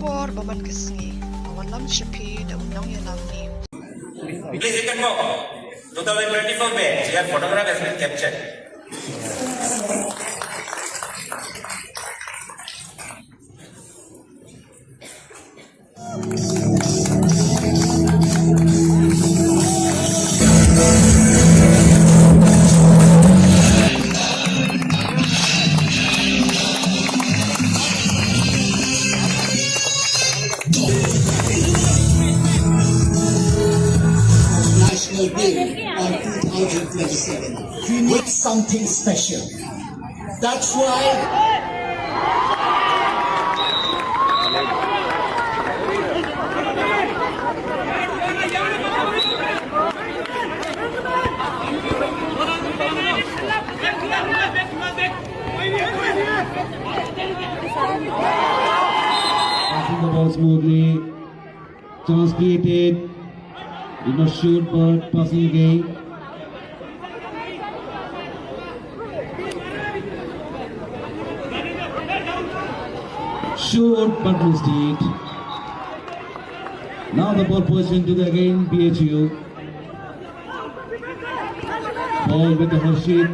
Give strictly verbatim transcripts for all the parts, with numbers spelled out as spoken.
Por ba man ka sngi, ba wan lam sha phi da u nongïalam ni. Please, you can go. Two thousand twenty-four batch, your photograph has been captured. National Day on two thousand twenty-seven. We need something special. That's why Passing the ball smoothly. Chance created. Did not shoot, but passing again. Shoot, but missed it. Now the ball position to the again, B H U. Ball with the Harshit.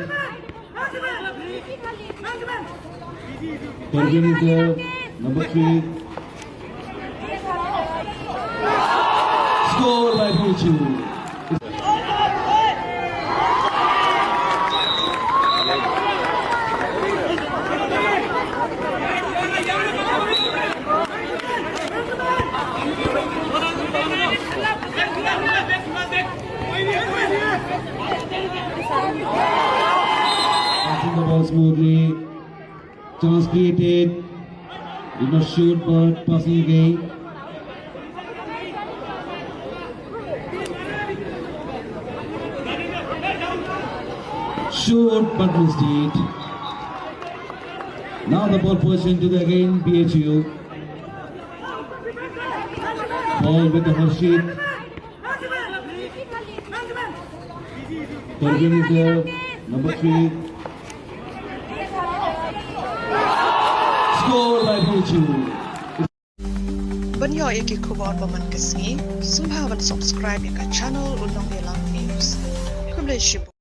Targeting the number three. Score by B H U. Passing the ball smoothly. Chance created. Did not shoot, but passing again. Shoot, but missed it. Now the ball position to the again, B H U. Ball with the Harshit. Targeting the number three. Score by B H U. Ban ïoh ïa ki khubor ba man ka sngi, sngewbha ban subscribe ïa ka channel U Nongïalam News. Khublei shibun.